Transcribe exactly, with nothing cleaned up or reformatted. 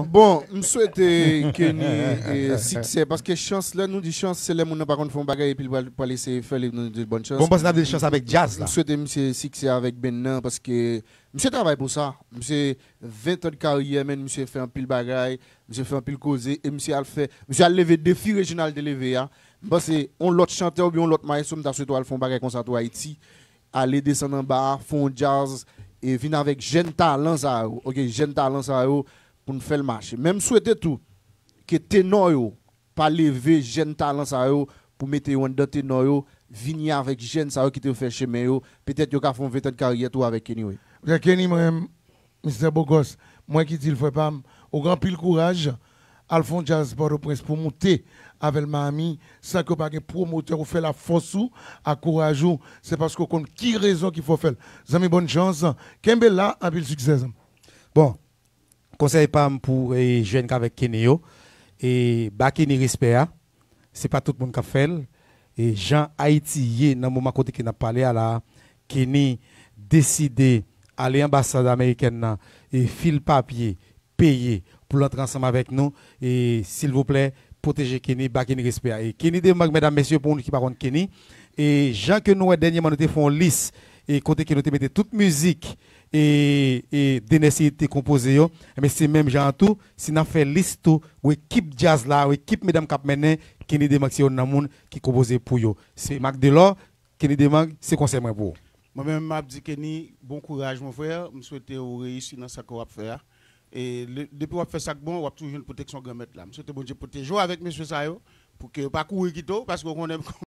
Bon, m swete Kenny e, siksè, paske chans, lè nou di chans, se lè moun nan pa konn fè yon bagay epi l pral, pral eseye fè l, nou di l bòn chans. Bon, m panse n ap di chans avèk djaz la. M swete misye siksè avèk band nan, paske misye travay pou sa. Misye ven tan de karyè, men misye fè anpil bagay, misye fè anpil koze, e misye al fè, misye al leve defi Reginald te leve a. M panse yon lòt chantè oubyen yon lòt maestro, m ta swete w al fè yon bagay konsa tou Ayiti. Ale desann anba a, fè yon djaz, e vin avèk jèn talan sa yo. Ok, jèn talan sa yo, pou n fè l mache. Men m swete tou ke tenò yo pa leve jèn talan sa yo pou mete yo anndan tenò yo, vini avèk jèn sa yo kite yo fè chemen yo. Petèt yo ka fè yon ventan de karyè tou avèk Kenny Way. Frè Kenny, mwen menm, Mistè Bogòs, mwen ki di l, frè pa m, ou gen anpil kouraj. Al fè yon djaz Pòtoprens pou moute avè l Miami, san ke w pa gen pwomotè, ou fè l ak fòs ou, ak kouraj ou. Se paske w konn ki rezon ki fè w fè l. Zanmi, bòn chans. Kenbe la, anpil siksè, zanmi. Bon, konsèy pa m pou e, jèn k avèk Kenny yo, e ba Kenny respè a. Se pa tout moun k ap fè l. E jan Ayiti ye nan moman kote ke n ap pale a la, Kenny deside ale anbasad amerikèn nan e fil papye, peye pou l antre ansanm avèk nou. E silvouplè, pwoteje Kenny, ba Kenny respè a. E Kenny Demag, medam, mesye, pou moun ki pa konn Kenny, e jan ke nou wè dènyèman, nou te fè yon lis e kote ke nou te mete tout mizik e, e Dener Ceide te konpoze yo, enben se menm jan an tou, si n ap fè lis tou, ou ekip djaz la, ou ekip medam k ap mennen, Kenny Demag se youn nan moun ki konpoze pou yo. Se Marc Delor, Kenny Demag, se konsèy mwen pou ou. Mwen menm, m ap di Kenny, bon kouraj, mon frè. M swete ou reyisi nan sa ke w ap fè a. E le- depi w ap fè sa k bon, w ap toujou jwenn pwoteksyon Granmèt la. M swete Bondye pwoteje w avèk mesye sa yo, pou ke yo pa kouri kite w, paske w konnen